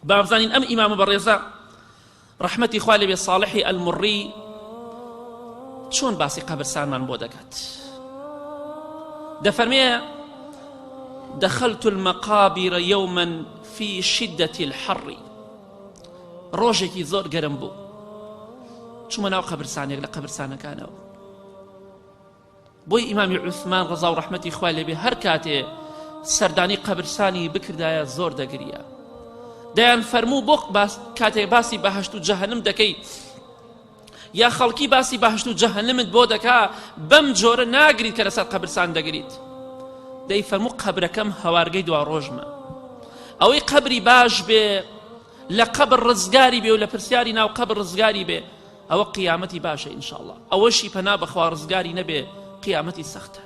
با بزانین ئەم ئیمامە بەڕێزە ڕەحمەتی خوا لێبێ صاڵحی المڕی چۆن باسی قەبرسانمان بۆ دەکات دەفەرمێ دخلت المقابر يوما في شدة الحر ڕۆژێکی زۆر گەرم بوو چوومە ناو قەبرسانێک لە قەبرسانەکانەوە بۆی ئیمامی عوسمان ڕەزا و ڕەحمەتی خوای لێبێ هەر کاتێ سەردانی قەبرسانی بکردایە زۆر دەگریا دەیان فەرموو بۆ باس کاتێک باسی بەهشت و جەهەنم دەکەی یا خەڵکی باسی بەهشت و جەهەنمت بۆ دەکا بەم جۆرە ناگریت کە لەسەر قەبرسان دەگریت دەی فەرموو قەبرەکەم هەوارگەی دوا ڕۆژمە ئەوەی قەبری باش بێ لە قەبر ڕزگاری بێ و لە پرسیاری ناو قەبر ڕزگاری بێ ئەوە قیامەتی باشە ان شاء اللە ئەوەشی پەنا بەخوا ڕزگاری نەبێ قیامەتی سەختە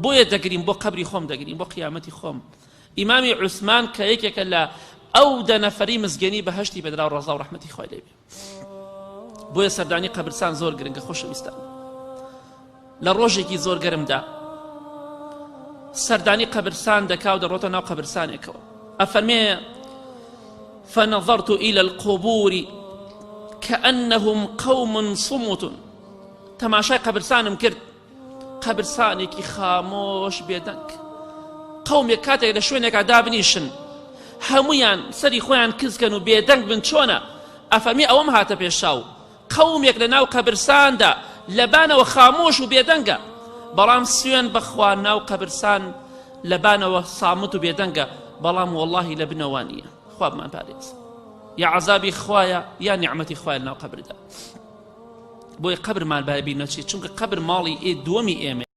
بۆیە دەگریم بۆ قەبری خۆم دەگریم بۆ قیامەتی خۆم ئیمامی عوسمان کە یەکێکە لە ئەو دە نەفەری مزگێنی بەهشتی بەدرا و ڕەزا و ڕەحمەتی خوای لێبێ بۆیە سەردانی قەبرسان زۆر گرنگە خۆشەویستان لە ڕۆژێکی زۆر گەرمدا سەردانی قەبرسان دەکا و دەڕۆتە ناو قەبرسانێکەوە ئەفەرمێ فنظرت إلى القبور كأنهم قوم صمت تەماشای قەبرسانم کرد قەبرسانێکی خامۆش بێدەنگ قومێک کاتێک لە شوێنێکا دابنیشن هەمویان سەری خۆیان کزکەن و بێدەنگ بن چۆنە ئەفەرمی ئەوەم هاتە پێشاو قەومێک لە ناو قەبرساندا لە بانەوە خامۆش و بێدەنگە، بەڵام سوێن بەخوا ناو قەبرسان لە بانەوە سامت و بێدەنگە، بەڵام وەڵاهی لە بنەوە نییە. خوا بمانپارێز. یا عەزابی خوایە یا نیعمەتی خوایە لەناو قەبردا. بۆیە قەبرمان با بیر نەچێت، چونکە قەبر ماڵی ئێ دووەمی ئێمەیە.